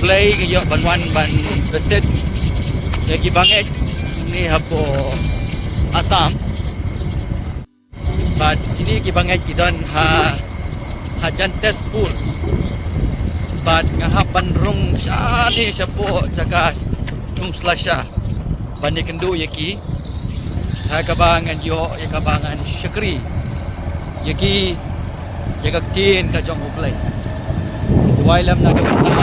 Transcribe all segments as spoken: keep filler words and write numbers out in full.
Blei nga ïoh ban wan ban visit ïa ki bangeit hangne hapoh Assam. Bad kine ki bangeit ki don ha ha Jantespur. Bad nga hap ban rung shane shapoh jaka Thungslasha ban ïakynduh ïa ki, ha kaba ngan ïoh ïa kaba ngan shakri ïa ki ïa ka ktien ka jong U Blei. Duwai lem na ka bynta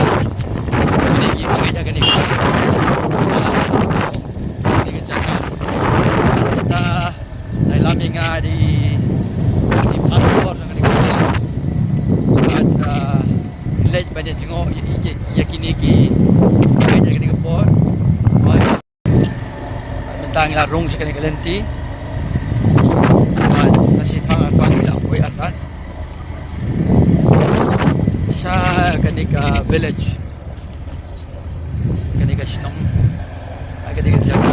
kine ki bangeit ha kane ka jaka. Dei lam ïa nga dei, dei pastor jong kane ka por. Bad, ah, leit ban ïa jngoh ïa, ïa, ïa kine ki, ïa kine ki por. Bad mynta ngi la rung sha kane ka lynti. Bad sa shiphang arpang ngi la poi artat sha kane ka village. Kane ka shnong, ah, kane ka jaka.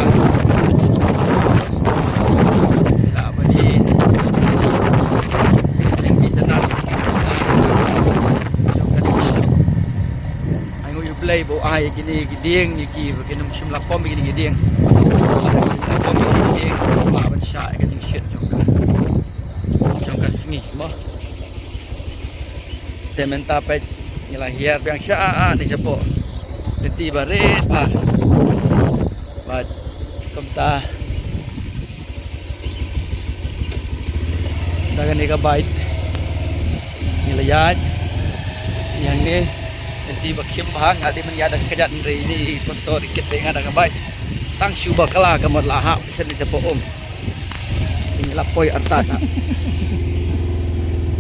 La ba ni jong ki tana jong kane ka shnong. Ai nguh ïa U Blei ba u ai kine ki dieng ïa ki ba kin ym shym la pom ïa kine ki dieng. La pom ïa kine ki dieng ba ban shah ïa ka jingshit jong ka, jong ka sngi mo. Te mynta peit ngi la hiar biang sha, ah, ah, ni shapoh. Lynti ba rit bha. Bad kumta da kane ka bike ngi la ïaid ïa hangne. Lynti ba khim bha, nga dei ban ïaid da ka kjat hynrei ine i pastor i kit ïa nga da ka bike. Tang shu bakla ka mut la hap sha ni shapoh um. Te ngi la poi artat, ha.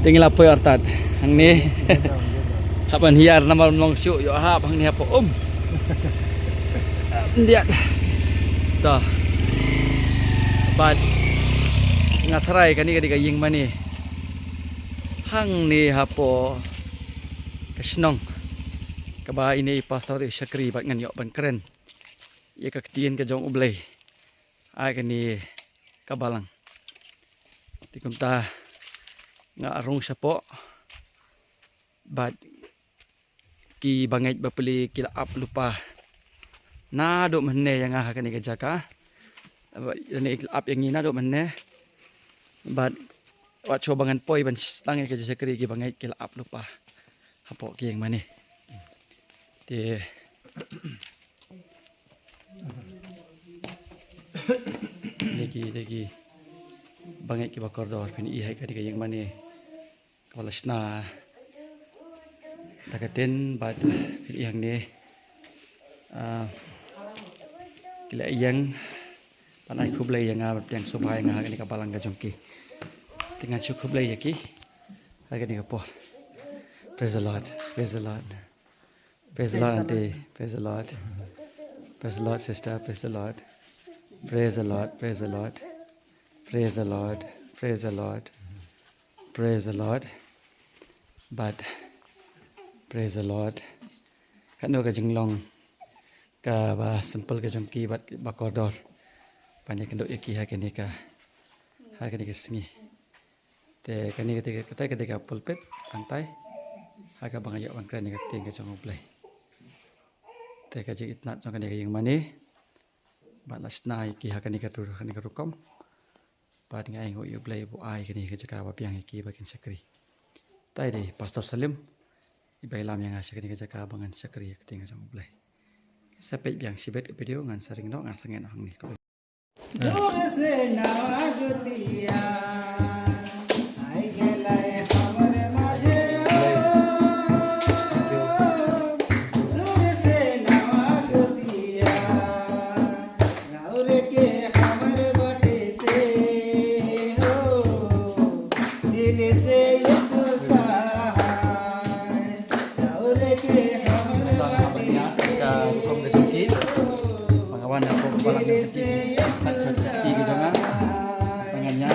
Te ngi la poi artat hangne. Hap ban hiar namar ym long shuh ïoh hap hangne hapoh um. Ndiat. To. Bad nga tharai kane ka dei ka ïing mane hangne hapoh ka shnong kaba ine i pastor i shakri bad ngan ïoh ban kren ïa ka ktien ka jong U Blei ha kane ka balang. Te kumta nga rung shapoh bad ki bangeit ba pli ki la ap lypa naduh mynne ïa nga ha kane ka jaka. Bad ine ki la ap ïa ngi naduh mynne. Bad wat shuwa ba ngan poi ban sdang ïa ka jingshakri ki bangeit ki la ap lypa hapoh ki ïing mane. Te dei ki, dei ki bangeit kiba kordor, phin ïohi ha kane ka ïing mane kaba la shna da ka tin bad phin ïohi hangne, ah, ki la ïeng ban ai khublei ïa nga, ban pdiang sngewbha ïa nga ha kane ka balang ka jong ki. Te ngan shu khublei ïa ki ha kane ka por. Praise the Lord. Praise the Lord. Praise the Lord, Auntie. Praise the Lord. Praise the Lord, sister. Praise the Lord. Praise the Lord. Praise the Lord. Praise the Lord. Praise the Lord. Praise the Lord. But praise the Lord. Katno ka jinglong kaba simple ka jong ki bad ba kordor ban ïakynduh ïa ki ha kane ka, ha kane ka sngi. Te kane ka, kata ka dei ka pulpit, hangtai ha kaba nga ïoh ban kren ïa ka ktien ka jong U Blei. Te ka jingitynnad jong kane ka ïing mane bad la shna ïa ki ha kane ka ru-, kane ka rukom. Bad nga ainguh ïa U Blei ba u ai kane ka jaka ba biang ïa ki ba kin shakri. Te dei Pastor Salim iba ïalam ïa nga sha kane ka jaka ba ngan shakri ïa ka ktien ka jong U Blei. Sa peit biang shibit ka video, ngan sa ring noh, ngan sa ngeit noh hangne. दूर से नवागतिया, आइ गेलै हमर माझे ओ। दूर से नवागतिया, राउर के हमर बाटे से हो, दिल से यीशु सहाय। Ka rukom ka jong ki. Ba nga wan hapoh ka balang ka jong ki. Sa chot ka kti ka jong nga. Tang ngan ïa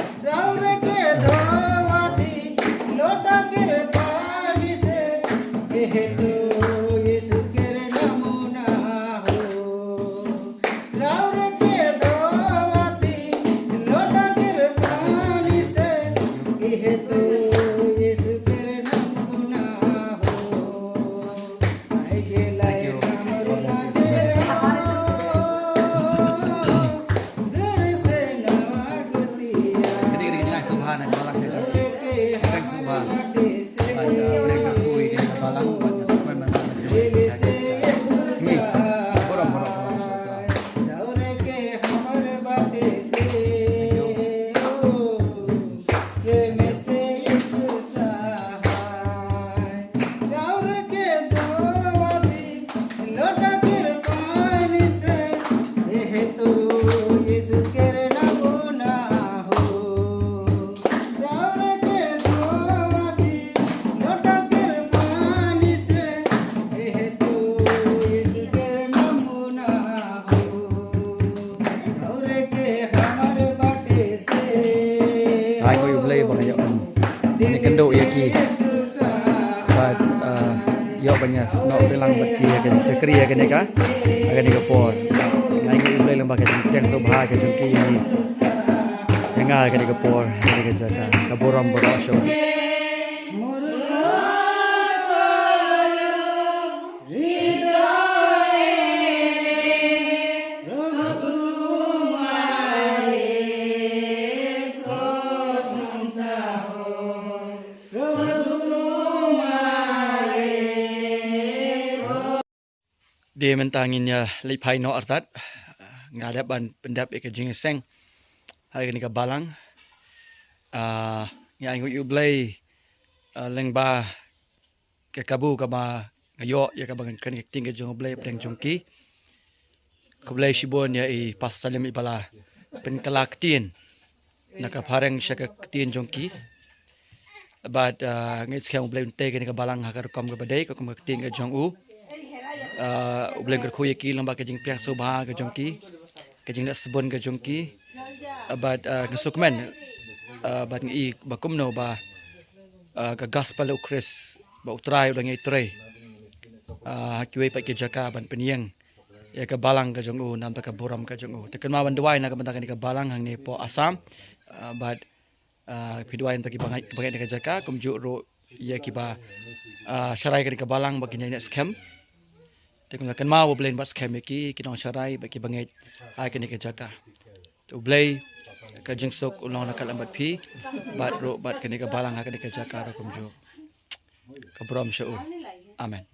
लौटा कृपा से, हे तू यीशु के नमूना हो। और के दुआ दी, लौटा कृपा से, हे तू यीशु के नमूना हो। और के हमारे बाटे से, Ai ko U Blei ba nga ïoh ban ïakynduh ïa ki. Bad, ah, ïoh ban ïasnoh bilang bad ki ïa ka jingshakri ïa kane ka, ïa kane ka por. Nga ainguh ïa U Blei lyngba ka jingpdiang sngewbha ka jong ki ïa ngi. Ïa nga ïa kane ka por, ïa kane ka jaka. Ka burom baroh shuh. Dei mynta ngin ïa leit phai noh artat. Nga dep ban pyndep ïa ka jingïaseng ha kane ka balang. Ah, nga ainguh ïa U Blei, ah, lyngba ka kabu kaba nga ïoh ïa kaba ngan kren ka ktien ka jong U Blei hapdeng jong ki. Khublei shibun ïa i Pastor Salim i ba la pynkylla ktien na ka phareng sha ka ktien jong ki. Bad, ah, nga ngeit skhem U Blei un tei kane ka balang ha ka rukom kaba dei, ka rukom ka ktien ka jong u. Ah, U Blei un kyrkhu ïa ki lyngba ka jingpdiang sngewbha ka jong ki, ka jingleh sbun ka jong ki. Ah, bad, ah, nga sngewkmen, ah, bad nga i ba kumno ba, ah, ka gospel U Khrist, ba U Trai u dang ïai trei, ah, ha kiwei pat ki jaka ban pynïeng ïa ka balang ka jong u, namar ka burom ka jong u. Te kynmaw ban duwai na ka bynta kane ka balang hangne hapoh Assam. Ah, bad, ah, phi duwai na ka bynta ki bangeit, bangeit na ka jaka, kumjuh ruh ïa kiba, ah, sharai kane ka balang ba kin ïaineh skhem. Te kynmaw, kynmaw ba U Blei un bat skhem ïa ki, ki nongsharai bad ki bangeit ha kane ka jaka. Te U Blei ka jingsuk un long ryngkat lem bad phi, bad ruh bad kane ka balang ha kane ka jaka ruh kumjuh. Ka burom sha u. Amen.